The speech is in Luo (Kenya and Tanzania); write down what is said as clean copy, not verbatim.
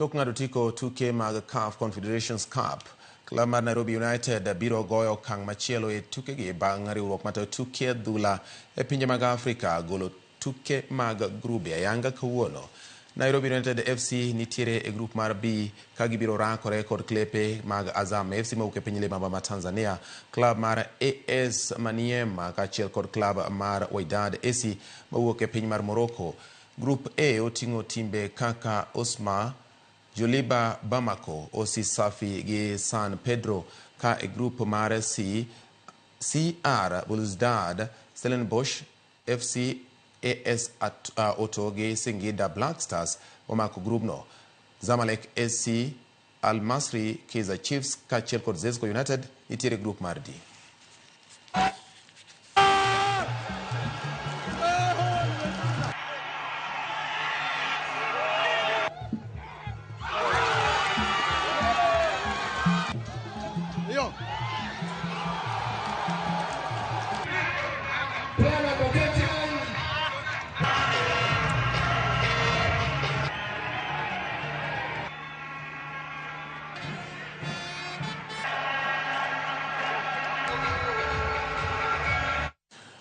Tok ng'ado otiko tuke mag CAF Confederations Cup, klab mar Nairobi United biro goyo okang' machielo e tukegi bang' riwruok matayo tuke adhula e pinje mag Afrika golo tuke mag grube ayanga kawuono. Nairobi United FC nitiere e grup mar B ka gibiro rakore kod klepe mag Azam FC mawuok e piny libamba ma Tanzania, klab mar AS Maniema kaachiel kod klab mar Wydad AC mawuok e piny mar Morocco. Grup A oting'o timbe kaka Osma, Joliba Bamako, OC Safi gi San Pedro, ka e grup mar C, CR Belouizdad, Stellenbosch FC, AS Oto gi Singida Black Stars omako grubno. Zamalek SC, Al Masry, Kaizer Chiefs kaachiel kod Zesco United nitiere e grup mar D.